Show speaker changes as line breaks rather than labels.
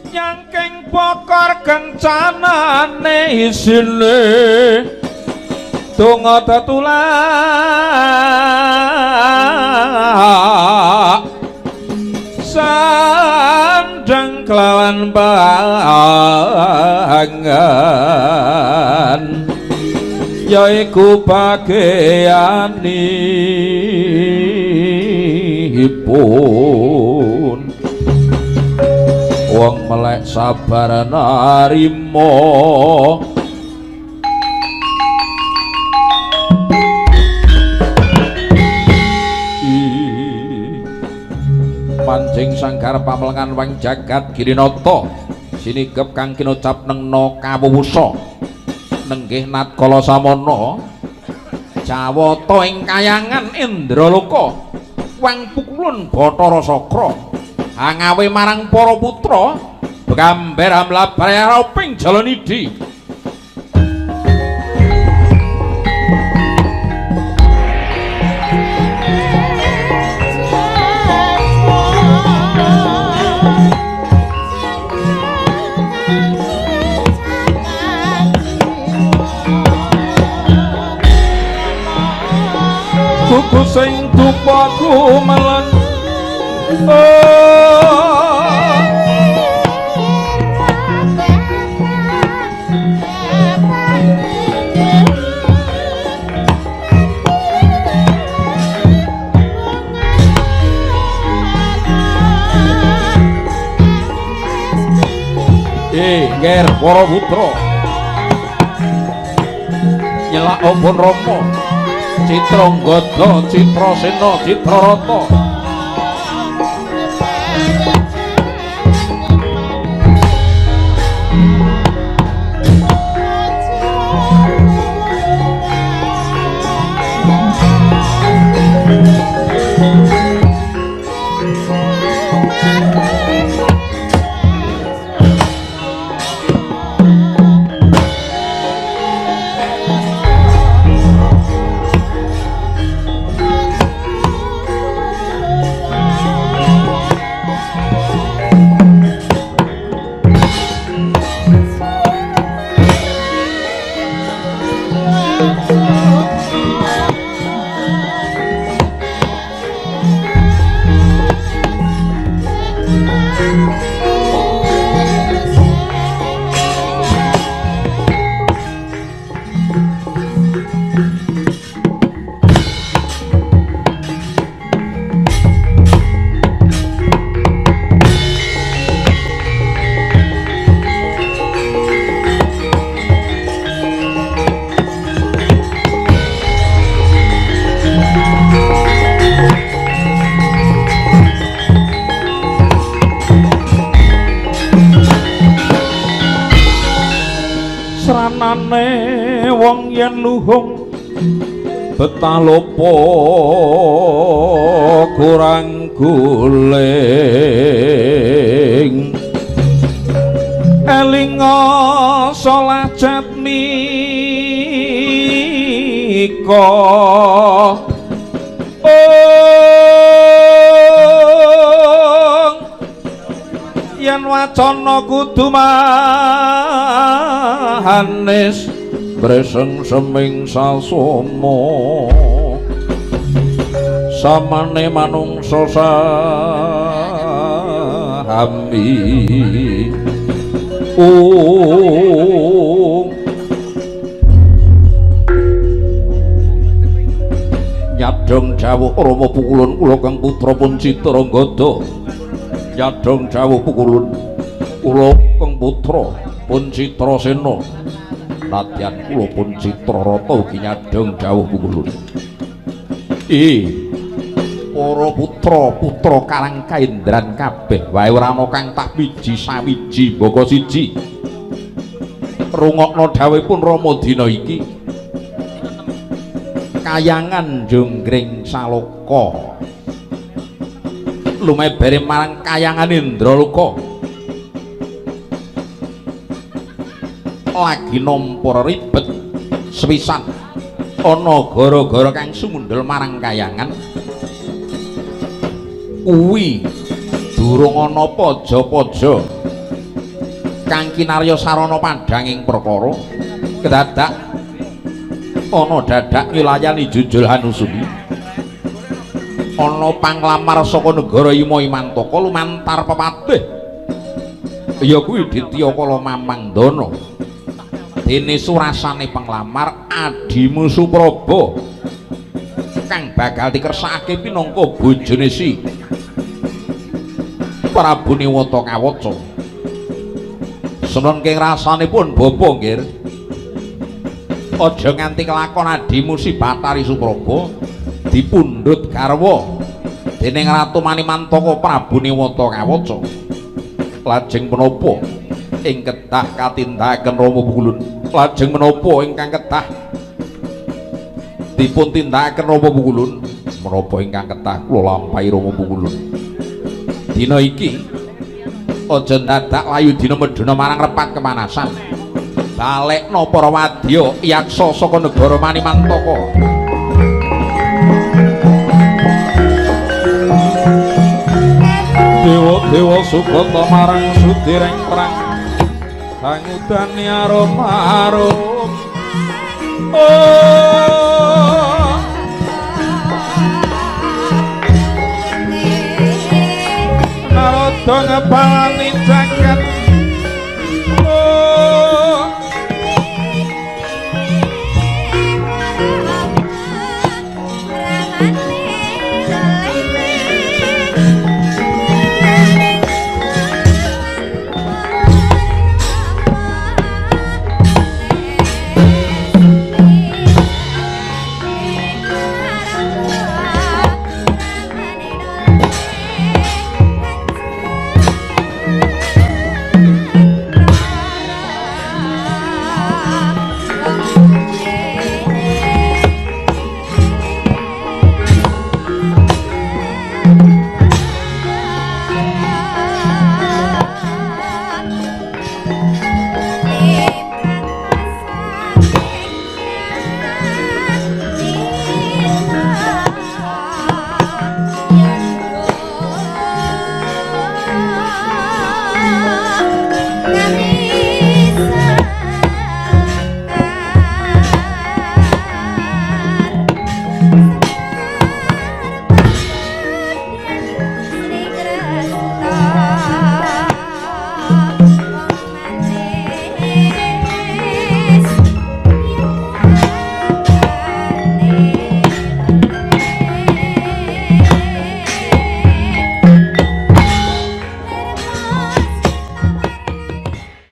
Nyangking bokor kencanane isine donga tetulak sandang kelawan pangan yaiku bageanipun wong melek sabar narima. Manjing sanggar pamelengan wang jagat Girinata sinigep kang kinocap nengna kawuwusa nenggih natkala samana jawata ing kayangan Indraloka wang pukulun Bathara Sakra hangawe marang para putra begamber amlabar ping jalanidhi. Kuku sing dupaku melen nger para putra nyelak ampun Rama Citranggada, Citrasena, Citrarata. Sranane wong yen luhung betah lopo kurang guling elinga salah jatmika yen wacana kudu mahanis breseng seming sasoma samane manungsa sami nyadong dawuh Rama pukulun kula kang putra pun Citranggada. Nyadong dawuh pukulun kula kang putra pun Citrasena. Nadyan kula pun Citrarata ugi nyadong dawuh pukulun. Para putra-putra Karang Kaendran kabeh wae ora ana kang tak wiji sawiji mbaka siji. Rungokno dawuhipun Rama dina iki. Kayangan Jonggring Saloka lumebere marang kayangan Indraloka lagi nampa ribet sepisan ana gara-gara kang sumundhul marang kayangan kuwi durung ana paja-paja Kang kinarya sarana padhanging perkara kedadak ana dadak wilayani Junjul Hanusumi. Ana panglamar saka negara Ima Imantaka lumantar pepatih ya kuwi Ditya Kala Mamangdana. Dene surasane panglamar adimu Supraba kang bakal dikersakake pinangka bojone si Prabu Niwata Kawaca. Seneng king rasanipun bapa nggir, aja nganti kelakon adimu si Bathari Supraba dipundhut garwa dening Ratu Manimantaka Prabu Niwata Kawaca. Lajeng menapa ing kedah katindakaken Rama Pukulun? Lajeng menapa ingkang kedah dipun tindakaken Rama Pukulun? Menapa ingkang kedah kula lampahi Rama Pukulun? Dina iki aja dadak layu dina medhuna marang repat kemanasan. Balekna para wadya yaksa saka negara Manimantaka. Dewa-dewa sugata marang sudireng perang kangudani arum-arum. Oh, Narada ngepalani jagat. Oh,